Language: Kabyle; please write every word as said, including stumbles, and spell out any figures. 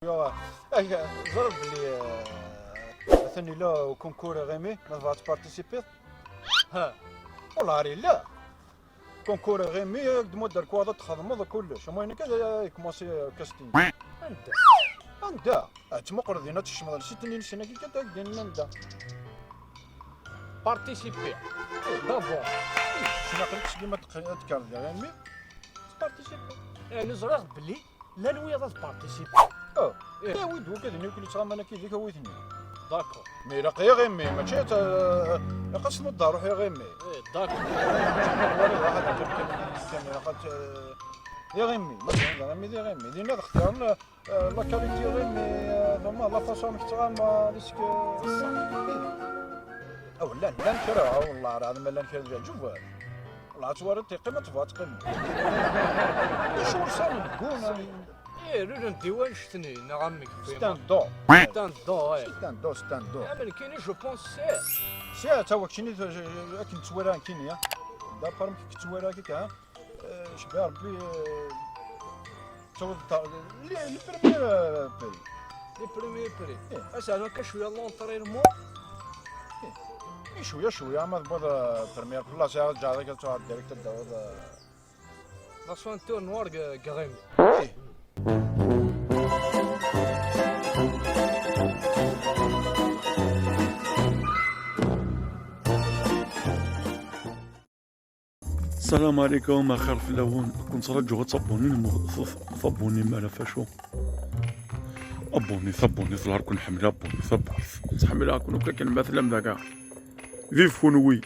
Ẓriɣ belli, eh, atan yella ukunkur iɣimi, ma tebɣa tpartisipiḍ. Ha. Wallah ar yella. Kunkur iɣimi, ad d-mudder kwaḍ ad txedmeḍ kullec. Am wayen akka, eh, yekmusi casting. Anda? Anda? Ad tmuqleḍ din, ad tekcmeḍ lsit-nni n ssnaki kan, ad k-d-inin anda. Participer. D'abord. Ssnaqel-ik seg yima ad tekkreḍ d iɣimi. Participer. Yeɛni ẓriɣ belli llan wiyaḍ ad participer. Oh, eh, awi-d wakad-nni ur yettɣaman akka yid-k, awi-ten-id. D'accord. Mi ilaq iɣimi, mačči ad, ilaq ad s-nudda ruḥ iɣimi. Eh, d'accord. Wala waḥed kan, kan ilaq ad, iɣimi, ma tebɣiḍ iɣimi d iɣimi. Dinna ad xtiren, eh, la qualité iɣimi, eh, vraiment la façon amek tettɣama, risque, eh, aw, llan, llan kra, ah, wallah, ar ɛad ma llan kra d leɛǧub. Wallah, ad twariḍ teqqim, ad tebɣa teqqim. Acu ur sɛin deg wun, eh, lulen di wanect-nni, neɣ amek, c'est un don. C'est un don, eh. C'est un don, c'est un don. Ah, mais kini, je pense, c'est. C'est, attends, kini, akken ttwara kini, ah. D'après amek ttwara kika, ah. Eh, cebbi Rebbi, eh, ttawḍ ta-, les, les premiers, eh, prix. Les premiers prix. Eh. Asa, haka cwiya l'entraînement. Eh. Eh, cwiya, cwiya, ma tewweḍ, eh, première place, ad ǧǧeɣ deg ad tuɣal direct ad d-taweḍ, eh. La soixante tour noir g-, grim. Eh. السلام عليكم، أخير في الأول. كنت رجو تابوني، تابوني ما فاشو. أبوني، تابوني، في العرق نحمل أبوني، تابوني. تحمل أكون كاكن مثلا ذاك. Vive Kunwi.